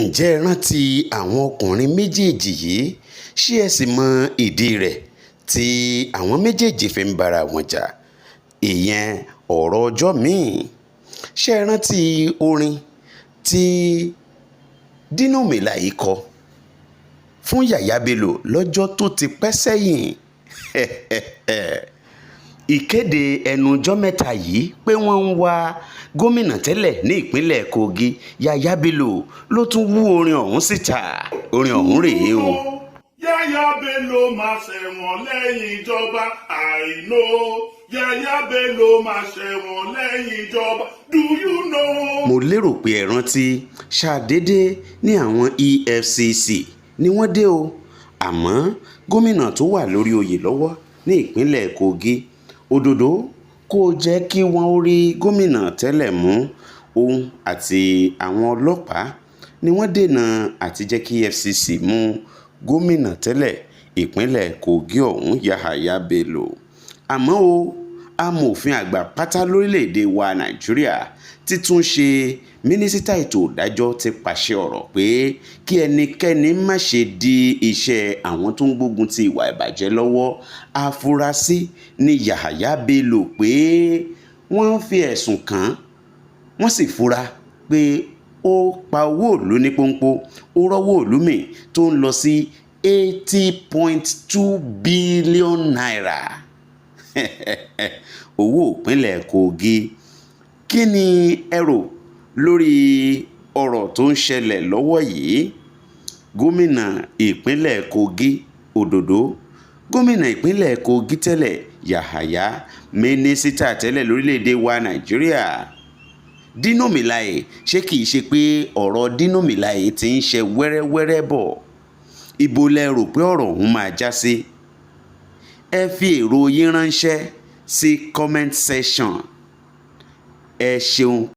Ǹjẹ́ ẹ rántí àwọn ọkùnrin méjèèjì yìí? Ṣé ẹ sì mọ ìdí rẹ̀ tí àwọn méjèèjì fi ń bára wọn jà? Ìyẹn ọ̀rọ̀ ọjọ́ mi-ín. Ṣé ẹ rántí orin tí Dino Melaye kọ fún Yàyà Bello lọ́jọ́ tó ti pẹ́ sẹ́yìn? Ìkéde ẹnu ọjọ́ mẹ́ta yìí pé wọ́n ń wá gómìnà tẹ́lẹ̀ ní ìpínlẹ̀ Kogi, Yàyà Bello, ló tún wú orin ọ̀hún síta. Orin ọ̀hún rèé o. Yàyà Bello máa ṣẹ̀wọ̀n lẹ́yìn ìjọba. I know Yàyà Bello máa ṣẹ̀wọ̀n lẹ́yìn ìjọba. Do you know? Mo lérò pé ẹ rántí. Ṣàdédé ní àwọn EFCC ni wọ́n dé o. Àmọ́ gómìnà tó wà lórí oyè lọ́wọ́ ní ìpínlẹ̀ Kogi, Òdòdó, kò jẹ́ kí wọ́n rí gómìnà tẹ́lẹ̀ mú. Òun àti àwọn ọlọ́pàá ni wọ́n dènà àti jẹ́ kí EFCC mú gómìnà tẹ́lẹ̀ ìpínlẹ̀ Kogi ọ̀hún, Yahaya Bello. Àmọ́ ó, amòfin àgbà pátá lórílẹ̀-èdè wa Nàìjíríà ti tún ṣe mínísítà ètò ìdájọ́ ti pàṣẹ ọ̀rọ̀ pé kí ẹnikẹ́ni má ṣe dí iṣẹ́ àwọn tó ń gbógun ti ìwà ìbàjẹ́ lọ́wọ́. Àfúrásì ní Yahaya Bello pé wọ́n fi ẹ̀sùn kàn, wọ́n sì fura pé ó pa owó ìlú ní pọ́npọ́, ó rọ́wọ́ ìlú mi tó ń lọ sí ₦80.2 billion, owó ìpínlẹ̀ Kogi. Kí ni ẹ rò lórí ọ̀rọ̀ tó ń ṣẹlẹ̀ lọ́wọ́ yìí? Gómìnà ìpínlẹ̀ Kogi Òdòdó, gómìnà ìpínlẹ̀ Kogi tẹ́lẹ̀ Yahaya, mínísítà tẹ́lẹ̀ lórílẹ̀-èdè wa Nàìjíríà Dino Melaye, ṣé kìí ṣe pé ọ̀rọ̀ Dino Melaye ti ń ṣe wẹ́rẹ́wẹ́rẹ́ bọ̀? Ibo lẹ rò pé ọ̀rọ̀ ọ̀hún máa já sí? Ẹ fi èrò yín ránṣẹ́ sí comment section. Ẹ ṣeun.